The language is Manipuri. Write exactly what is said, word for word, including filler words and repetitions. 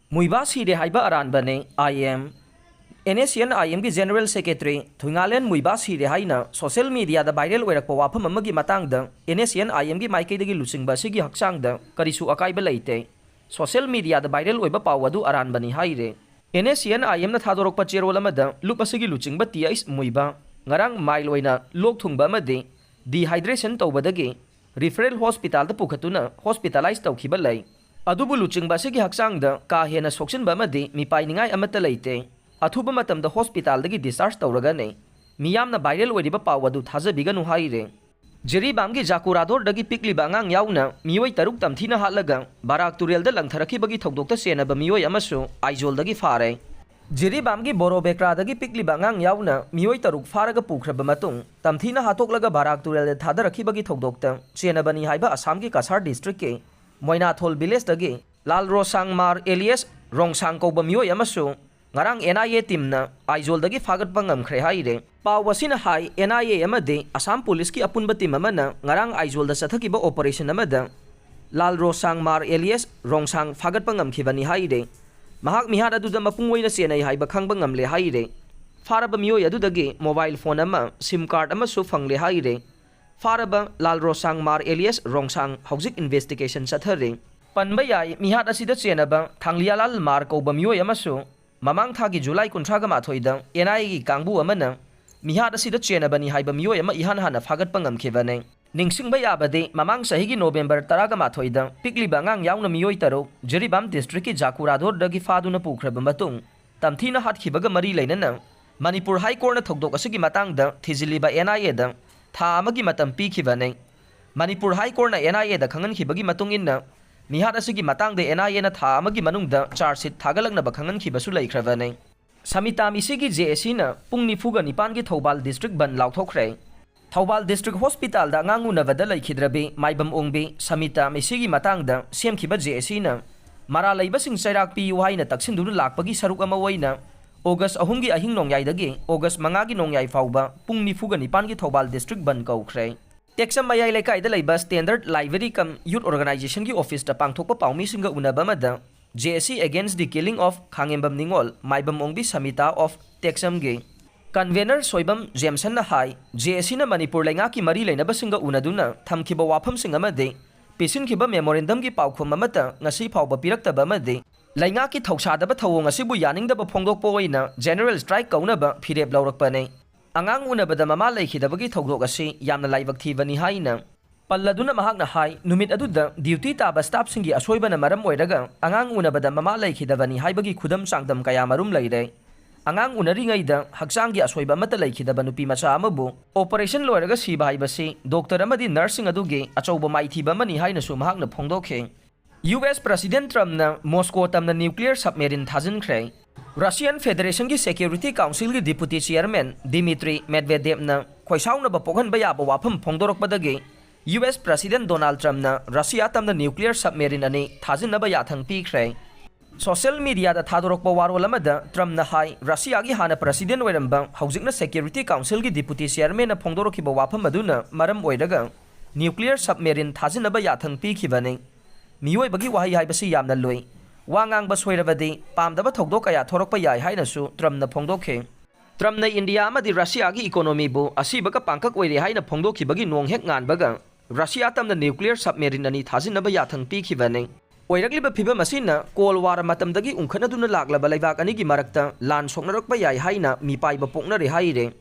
ꯃꯨꯏꯕꯥ ꯁꯤꯔꯦ ꯍꯥꯏꯕ ꯑꯔꯥꯟꯕꯅꯦ꯫ ꯑꯥꯏ M. And S C and ꯑꯥꯏ ꯑꯦꯝꯒꯤ ꯖꯦꯅꯔꯦꯜ ꯁꯦꯀ꯭ꯔꯦꯇꯔꯤ ꯊꯨꯏꯉꯥꯂꯦꯟ ꯃꯨꯏꯕꯥ ꯁꯤꯔꯦ ꯍꯥꯏꯅ ꯁꯣꯁꯤꯌꯦꯜ ꯃꯤꯗꯤꯌꯥꯗ ꯚꯥꯏꯔꯦꯜ ꯑꯣꯏꯔꯛꯄ ꯋꯥꯐꯝ ꯑꯃꯒꯤ ꯃꯇꯥꯡꯗ ꯑꯦꯟ ꯑꯦꯁ ꯁꯤ ꯑꯦꯟ ꯑꯥꯏ ꯑꯦꯝꯒꯤ ꯃꯥꯏꯀꯩꯗꯒꯤ ꯂꯨꯆꯤꯡꯕ ꯑꯁꯤꯒꯤ ꯍꯛꯆꯥꯡꯗ ꯀꯔꯤꯁꯨ ꯑꯀꯥꯏꯕ ꯂꯩꯇꯦ꯫ ꯁꯣꯁꯤꯌꯦꯜ ꯃꯤꯗꯤꯌꯥꯗ ꯚꯥꯏꯔꯦꯜ ꯑꯣꯏꯕ ꯄꯥꯎ ꯑꯗꯨ ꯑꯔꯥꯟꯕꯅꯤ ꯍꯥꯏꯔꯦ꯫ ꯑꯦꯟ ꯑꯦꯁ ꯁꯤ ꯑꯦꯟ ꯑꯥꯏ ꯑꯦꯝꯅ ꯊꯥꯗꯣꯔꯛꯄ ꯆꯦꯔꯣꯜ ꯑꯃꯗ ꯂꯨꯞ ꯑꯁꯤꯒꯤ ꯂꯨꯆꯤꯡꯕ ꯇꯤ ꯑꯩꯆ ꯃꯨꯏꯕꯥ ꯉꯔꯥꯡ ꯃꯥꯏꯜ ꯑꯣꯏꯅ ꯂꯣꯛ ꯊꯨꯡꯕ ꯑꯃꯗꯤ ꯗꯤꯍꯥꯏꯗ꯭ꯔꯦꯁꯟ ꯇꯧꯕꯗꯒꯤ ꯔꯤꯐꯔꯦꯜ ꯍꯣꯁꯄꯤꯇꯥꯜꯗ ꯄꯨꯈꯠꯇꯨꯅ ꯍꯣꯁꯄꯤꯇꯥꯂꯥꯏꯖ ꯇꯧꯈꯤꯕ ꯂꯩ꯫ ꯑꯗꯨꯕꯨ ꯂꯨꯆꯤꯡꯕ ꯑꯁꯤꯒꯤ ꯍꯛꯆꯥꯡꯗ ꯀꯥ ꯍꯦꯟꯅ ꯁꯣꯛꯆꯤꯟꯕ ꯑꯃꯗꯤ ꯃꯤꯄꯥꯏꯅꯤꯡꯉꯥꯏ ꯑꯃꯠꯇ ꯂꯩꯇꯦ꯫ ꯑꯊꯨꯕ ꯃꯇꯝꯗ ꯍꯣꯁꯄꯤꯇꯥꯜꯗꯒꯤ ꯗꯤꯁꯆꯥꯔꯖ ꯇꯧꯔꯒꯅꯤ꯫ ꯃꯤꯌꯥꯝꯅ ꯚꯥꯏꯔꯦꯜ ꯑꯣꯏꯔꯤꯕ ꯄꯥꯎ ꯑꯗꯨ ꯊꯥꯖꯕꯤꯒꯅꯨ ꯍꯥꯏꯔꯦ꯫ ꯖꯤꯔꯤꯕꯥꯝꯒꯤ ꯖꯥꯀꯨꯔꯥꯗꯣꯔꯗꯒꯤ ꯄꯤꯛꯂꯤꯕ ꯑꯉꯥꯡ ꯌꯥꯎꯅ ꯃꯤꯑꯣꯏ ꯇꯔꯨꯛ ꯇꯝꯊꯤꯅ ꯍꯥꯠꯂꯒ ꯕꯔꯥꯛ ꯇꯨꯔꯦꯜꯗ ꯂꯪꯊꯔꯛꯈꯤꯕꯒꯤ ꯊꯧꯗꯣꯛꯇ ꯆꯦꯟꯅꯕ ꯃꯤꯑꯣꯏ ꯑꯃꯁꯨ ꯑꯥꯏꯖꯣꯜꯗꯒꯤ ꯐꯥꯔꯦ꯫ ꯖꯤꯔꯤꯕꯥꯝꯒꯤ ꯕꯣꯔꯣꯕꯦꯀ꯭ꯔꯥꯗꯒꯤ ꯄꯤꯛꯂꯤꯕ ꯑꯉꯥꯡ ꯌꯥꯎꯅ ꯃꯤꯑꯣꯏ ꯇꯔꯨꯛ ꯐꯥꯔꯒ ꯄꯨꯈ꯭ꯔꯕ ꯃꯇꯨꯡ ꯇꯝꯊꯤꯅ ꯍꯥꯠꯇꯣꯛꯂꯒ ꯕꯔꯥꯛ ꯇꯨꯔꯦꯜꯗ ꯊꯥꯗꯔꯛꯈꯤꯕꯒꯤ ꯊꯧꯗꯣꯛꯇ ꯆꯦꯟꯅꯕꯅꯤ ꯍꯥꯏꯕ ꯑꯁꯥꯝꯒꯤ ꯀꯁꯥꯔ ꯗꯤꯁꯇ꯭ꯔꯤꯛꯀꯤ ꯃꯣꯏꯅꯥꯊꯣꯜ ꯚꯤꯂꯦꯖꯇꯒꯤ ꯂꯥꯜ ꯔꯣꯁꯥꯡ ꯃꯥꯔ ꯑꯦꯂꯤꯌꯁ ꯔꯣꯡꯁꯥꯡ ꯀꯧꯕ ꯃꯤꯑꯣꯏ ꯑꯃꯁꯨ ꯉꯔꯥꯡ ꯑꯦꯟ ꯑꯥꯏ ꯑꯦ ꯇꯤꯝꯅ ꯑꯥꯏꯖꯣꯜꯗꯒꯤ ꯐꯥꯒꯠꯄ ꯉꯝꯈ꯭ꯔꯦ ꯍꯥꯏꯔꯦ꯫ ꯄꯥꯎ ꯑꯁꯤꯅ ꯍꯥꯏ, ꯑꯦꯟ ꯑꯥꯏ ꯑꯦ ꯑꯃꯗꯤ ꯑꯁꯥꯝ ꯄꯨꯂꯤꯁꯀꯤ ꯑꯄꯨꯟꯕ ꯇꯤꯝ ꯑꯃꯅ ꯉꯔꯥꯡ ꯑꯥꯏꯖꯣꯜꯗ ꯆꯠꯊꯈꯤꯕ ꯑꯣꯄꯔꯦꯁꯟ ꯑꯃꯗ ꯂꯥꯜ ꯔꯣꯁꯥꯡ ꯃꯥꯔ ꯑꯦꯂꯤꯌꯁ ꯔꯣꯡꯁꯥꯡ ꯐꯥꯒꯠꯄ ꯉꯝꯈꯤꯕꯅꯤ ꯍꯥꯏꯔꯦ꯫ ꯃꯍꯥꯛ ꯃꯤꯍꯥꯠ ꯑꯗꯨꯗ ꯃꯄꯨꯡ ꯑꯣꯏꯅ ꯆꯦꯟꯅꯩ ꯍꯥꯏꯕ ꯈꯪꯕ ꯉꯝꯂꯦ ꯍꯥꯏꯔꯦ꯫ ꯐꯥꯔꯕ ꯃꯤꯑꯣꯏ ꯑꯗꯨꯗꯒꯤ ꯃꯣꯕꯥꯏꯜ ꯐꯣꯟ ꯑꯃ, ꯁꯤꯝ ꯀꯥꯔꯗ ꯑꯃꯁꯨ ꯐꯪꯂꯦ ꯍꯥꯏꯔꯦ꯫ ꯐꯥꯔꯕ ꯂꯥꯜ ꯔꯣꯁꯥꯡ ꯃꯥꯔ ꯑꯦꯂꯤꯌꯁ ꯔꯣꯡꯁꯥꯡ ꯍꯧꯖꯤꯛ ꯏꯟꯚꯦꯁꯇꯤꯒꯦꯁꯟ ꯆꯠꯊꯔꯤ꯫ ꯄꯟꯕ ꯌꯥꯏ, ꯃꯤꯍꯥꯠ ꯑꯁꯤꯗ ꯆꯦꯟꯅꯕ ꯊꯥꯡꯂꯤꯌꯥꯂꯥꯜ ꯃꯥꯔ ꯀꯧꯕ ꯃꯤꯑꯣꯏ ꯑꯃꯁꯨ ꯃꯃꯥꯡ ꯊꯥꯒꯤ ꯖꯨꯂꯥꯏ ꯀꯨꯟꯊ꯭ꯔꯥꯒ ꯃꯥꯊꯣꯏꯗ ꯑꯦꯟ ꯑꯥꯏ ꯑꯦꯒꯤ ꯀꯥꯡꯕꯨ ꯑꯃꯅ ꯃꯤꯍꯥꯠ ꯑꯁꯤꯗ ꯆꯦꯟꯅꯕꯅꯤ ꯍꯥꯏꯕ ꯃꯤꯑꯣꯏ ꯑꯃ ꯏꯍꯥꯟ ꯍꯥꯟꯅ ꯐꯥꯒꯠꯄ ꯉꯝꯈꯤꯕꯅꯤ꯫ ꯅꯤꯡꯁꯤꯡꯕ ꯌꯥꯕꯗꯤ, ꯃꯃꯥꯡ ꯆꯍꯤꯒꯤ ꯅꯣꯕꯦꯝꯕꯔ ꯇꯔꯥꯒ ꯃꯥꯊꯣꯏꯗ ꯄꯤꯛꯂꯤꯕ ꯑꯉꯥꯡ ꯌꯥꯎꯅ ꯃꯤꯑꯣꯏ ꯇꯔꯨꯛ ꯖꯤꯔꯤꯕꯥꯝ ꯗꯤꯁꯇ꯭ꯔꯤꯛꯀꯤ ꯖꯥꯀꯨꯔꯥꯗꯣꯔꯗꯒꯤ ꯐꯥꯗꯨꯅ ꯄꯨꯈ꯭ꯔꯕ ꯃꯇꯨꯡ, ꯇꯝꯊꯤꯅ ꯍꯥꯠꯈꯤꯕꯒ ꯃꯔꯤ ꯂꯩꯅꯅ ꯃꯅꯤꯄꯨꯔ ꯍꯥꯏ ꯀꯣꯔꯠꯅ ꯊꯧꯗꯣꯛ ꯑꯁꯤꯒꯤ ꯃꯇꯥꯡꯗ ꯊꯤꯖꯤꯜꯂꯤꯕ ꯑꯦꯟ ꯑꯥꯏ ꯑꯦꯗ ꯊꯥ ꯑꯃꯒꯤ ꯃꯇꯝ ꯄꯤꯈꯤꯕꯅꯤ꯫ ꯃꯅꯤꯄꯨꯔ ꯍꯥꯏ ꯀꯣꯔꯠꯅ ꯑꯦꯟ ꯑꯥꯏ ꯑꯦꯗ ꯈꯪꯍꯟꯈꯤꯕꯒꯤ ꯃꯇꯨꯡ ꯏꯟꯅ, ꯃꯤꯍꯥꯠ ꯑꯁꯤꯒꯤ ꯃꯇꯥꯡꯗ ꯑꯦꯟ ꯑꯥꯏ ꯑꯦꯅ ꯊꯥ ꯑꯃꯒꯤ ꯃꯅꯨꯡꯗ ꯆꯥꯔꯖ ꯁꯤꯠ ꯊꯥꯒꯠꯂꯛꯅꯕ ꯈꯪꯍꯟꯈꯤꯕꯁꯨ ꯂꯩꯈ꯭ꯔꯕꯅꯤ꯫ ꯁꯃꯤꯇꯥ ꯃꯤꯁꯤꯒꯤ ꯖꯦ ꯑꯦ ꯁꯤꯅ ꯄꯨꯡ ꯅꯤꯐꯨꯒ ꯅꯤꯄꯥꯟꯒꯤ ꯊꯧꯕꯥꯜ ꯗꯤꯁꯇ꯭ꯔꯤꯛ ꯕꯟꯗ ꯂꯥꯎꯊꯣꯛꯈ꯭ꯔꯦ꯫ ꯊꯧꯕꯥꯜ ꯗꯤꯁꯇ꯭ꯔꯤꯛ ꯍꯣꯁꯄꯤꯇꯥꯜꯗ ꯑꯉꯥꯡ ꯎꯅꯕꯗ ꯂꯩꯈꯤꯗ꯭ꯔꯕꯤ ꯃꯥꯏꯕꯝ ꯑꯣꯡꯕꯤ ꯁꯃꯤꯇꯥ ꯃꯤꯁꯤꯒꯤ ꯃꯇꯥꯡꯗ ꯁꯦꯝꯈꯤꯕ ꯖꯦ ꯑꯦ ꯁꯤꯅ ꯃꯔꯥꯜ ꯂꯩꯕꯁꯤꯡ ꯆꯩꯔꯥꯛ ꯄꯤꯌꯨ ꯍꯥꯏꯅ ꯇꯛꯁꯤꯟꯗꯨꯅ ꯂꯥꯛꯄꯒꯤ ꯁꯔꯨꯛ ꯑꯃ ꯑꯣꯏꯅ ꯑꯣꯒꯁ ꯑꯍꯨꯝꯒꯤ ꯑꯍꯤꯡ ꯅꯣꯡꯌꯥꯏꯗꯒꯤ ꯑꯣꯒꯁ ꯃꯉꯥꯒꯤ ꯅꯣꯡꯌꯥꯏ ꯐꯥꯎꯕ ꯄꯨꯡ ꯅꯤꯐꯨꯒ ꯅꯤꯄꯥꯟꯒꯤ ꯊꯧꯕꯥꯜ ꯗꯤꯁꯇ꯭ꯔꯤꯛ ꯕꯟꯗ ꯀꯧꯈ꯭ꯔꯦ꯫ ꯇꯦꯛꯆꯝ ꯃꯌꯥꯏ ꯂꯩꯀꯥꯏꯗ ꯂꯩꯕ ꯁ꯭ꯇꯦꯟꯗꯔꯗ ꯂꯥꯏꯕ꯭ꯔꯦꯔꯤ ꯀꯝ ꯌꯨꯠ ꯑꯣꯔꯒꯅꯥꯏꯖꯦꯁꯟꯒꯤ ꯑꯣꯐꯤꯁꯇ ꯄꯥꯡꯊꯣꯛꯄ ꯄꯥꯎꯃꯤꯁꯤꯡꯒ ꯎꯅꯕ ꯑꯃꯗ J A C Against the Killing of ꯈꯥꯉꯦꯝꯕꯝ ꯅꯤꯉꯣꯜ, ꯃꯥꯏꯕꯝ ꯑꯣꯡꯕꯤ ꯁꯃꯤꯇꯥ of ꯇꯦꯛꯆꯝꯒꯤ convener Soibam ꯖꯦꯝꯁꯟꯅ high, J A Cꯅ Manipur ꯂꯩꯉꯥꯛꯀꯤ ꯃꯔꯤ ꯂꯩꯅꯕꯁꯤꯡꯒ ꯎꯅꯗꯨꯅ ꯊꯝꯈꯤꯕ ꯋꯥꯐꯝꯁꯤꯡ ꯑꯃꯗꯤ ꯄꯤꯁꯤꯟꯈꯤꯕ memorandumꯒꯤ ꯄꯥꯎꯈꯨꯝ ꯑꯃꯠꯇ ꯉꯁꯤ ꯐꯥꯎꯕ ꯄꯤꯔꯛꯇꯕ ꯑꯃꯗꯤ ꯂꯩꯉꯥꯛꯀꯤ ꯊꯧꯁꯥꯗꯕ ꯊꯧꯑꯣꯡ ꯑꯁꯤꯕꯨ ꯌꯥꯅꯤꯡꯗꯕ ꯐꯣꯡꯗꯣꯛꯄ ꯑꯣꯏꯅ general strike ꯀꯧꯅꯕ ꯐꯤꯔꯦꯞ ꯂꯧꯔꯛꯄꯅꯤ꯫ ꯑꯉꯥꯡ ꯎꯅꯕꯗ ꯃꯃꯥ ꯂꯩꯈꯤꯗꯕꯒꯤ ꯊꯧꯗꯣꯛ ꯑꯁꯤ ꯌꯥꯝꯅ ꯂꯥꯏꯕꯛ ꯊꯤꯕꯅꯤ ꯍꯥꯏꯅ ꯄꯜꯂꯗꯨꯅ ꯃꯍꯥꯛꯅ ꯍꯥꯏ, ꯅꯨꯃꯤꯠ ꯑꯗꯨꯗ duty ꯇꯥꯕ staffꯁꯤꯡꯒꯤ ꯑꯁꯣꯏꯕꯅ ꯃꯔꯝ ꯑꯣꯏꯔꯒ ꯑꯉꯥꯡ ꯎꯅꯕꯗ ꯃꯃꯥ ꯂꯩꯈꯤꯗꯕꯅꯤ ꯍꯥꯏꯕꯒꯤ ꯈꯨꯗꯝ ꯆꯥꯡꯗꯝ ꯀꯌꯥꯃꯔꯨꯝ ꯂꯩꯔꯦ꯫ ꯑꯉꯥꯡ ꯎꯅꯔꯤꯉꯩꯗ ꯍꯛꯆꯥꯡꯒꯤ ꯑꯁꯣꯏꯕ ꯑꯃꯠꯇ ꯂꯩꯈꯤꯗꯕ ꯅꯨꯄꯤ ꯃꯆꯥ ꯑꯃꯕꯨ operation ꯂꯣꯏꯔꯒ ꯁꯤꯕ ꯍꯥꯏꯕꯁꯤ doctor ꯑꯃꯗꯤ nurseꯁꯤꯡ ꯑꯗꯨꯒꯤ ꯑꯆꯧꯕ ꯃꯥꯏꯊꯤꯕ ꯑꯃꯅꯤ ꯍꯥꯏꯅꯁꯨ ꯃꯍꯥꯛꯅ ꯐꯣꯡꯗꯣꯛꯈꯤ꯫ U S President Trumpꯅ Moscow ꯇꯝꯅ nuclear submarine ꯊꯥꯖꯤꯟꯈ꯭ꯔꯦ꯫ Russian Federationꯒꯤ Security Councilꯒꯤ Deputy Chairman Dmitry Medvedevꯅ ꯈꯣꯏꯁꯥꯎꯅꯕ ꯄꯣꯛꯍꯟꯕ ꯌꯥꯕ ꯋꯥꯐꯝ ꯐꯣꯡꯗꯣꯔꯛꯄꯗꯒꯤ U S President Donald Trumpꯅ Russia ꯇꯝꯅ nuclear submarine ꯑꯅꯤ ꯊꯥꯖꯤꯟꯅꯕ ꯌꯥꯊꯪ ꯄꯤꯈ꯭ꯔꯦ꯫ Social mediaꯗ ꯊꯥꯗꯣꯔꯛꯄ ꯋꯥꯔꯣꯜ ꯑꯃꯗ Trumpꯅ ꯍꯥꯏ, Russiaꯒꯤ ꯍꯥꯟꯅ President ꯑꯣꯏꯔꯝꯕ, ꯍꯧꯖꯤꯛꯅ Security Councilꯒꯤ Deputy Chairmanꯅ ꯐꯣꯡꯗꯣꯔꯛꯈꯤꯕ ꯋꯥꯐꯝ ꯑꯗꯨꯅ ꯃꯔꯝ ꯑꯣꯏꯔꯒ nuclear submarine ꯊꯥꯖꯤꯟꯅꯕ ꯌꯥꯊꯪ ꯄꯤꯈꯤꯕꯅꯤ꯫ ꯃꯤꯑꯣꯏꯕꯒꯤ ꯋꯥꯍꯩ ꯍꯥꯏꯕꯁꯤ ꯌꯥꯝꯅ ꯂꯨꯏ꯫ ꯋꯥ ꯉꯥꯡꯕ ꯁꯣꯏꯔꯕꯗꯤ ꯄꯥꯝꯗꯕ ꯊꯧꯗꯣꯛ ꯀꯌꯥ ꯊꯣꯔꯛꯄ ꯌꯥꯏ ꯍꯥꯏꯅꯁꯨ Trumpꯅ ꯐꯣꯡꯗꯣꯛꯈꯤ꯫ Trumpꯅ India ꯑꯃꯗꯤ Russiaꯒꯤ economyꯕꯨ ꯑꯁꯤꯕꯒ ꯄꯥꯡꯀꯛ ꯑꯣꯏꯔꯦ ꯍꯥꯏꯅ ꯐꯣꯡꯗꯣꯛꯈꯤꯕꯒꯤ ꯅꯣꯡ ꯍꯦꯛ ꯉꯥꯟꯕꯒ Russia ꯇꯝꯅ nuclear submarine ꯑꯅꯤ ꯊꯥꯖꯤꯟꯅꯕ ꯌꯥꯊꯪ ꯄꯤꯈꯤꯕꯅꯤ꯫ ꯑꯣꯏꯔꯛꯂꯤꯕ ꯐꯤꯚꯝ ꯑꯁꯤꯅ Cold War ꯃꯇꯝꯗꯒꯤ ꯎꯪꯈꯠꯅꯗꯨꯅ ꯂꯥꯛꯂꯕ ꯂꯩꯕꯥꯛ ꯑꯅꯤꯒꯤ ꯃꯔꯛꯇ ꯂꯥꯟ ꯁꯣꯛꯅꯔꯛꯄ ꯌꯥꯏ ꯍꯥꯏꯅ ꯃꯤꯄꯥꯏꯕ ꯄꯣꯛꯅꯔꯦ ꯍꯥꯏꯔꯦ꯫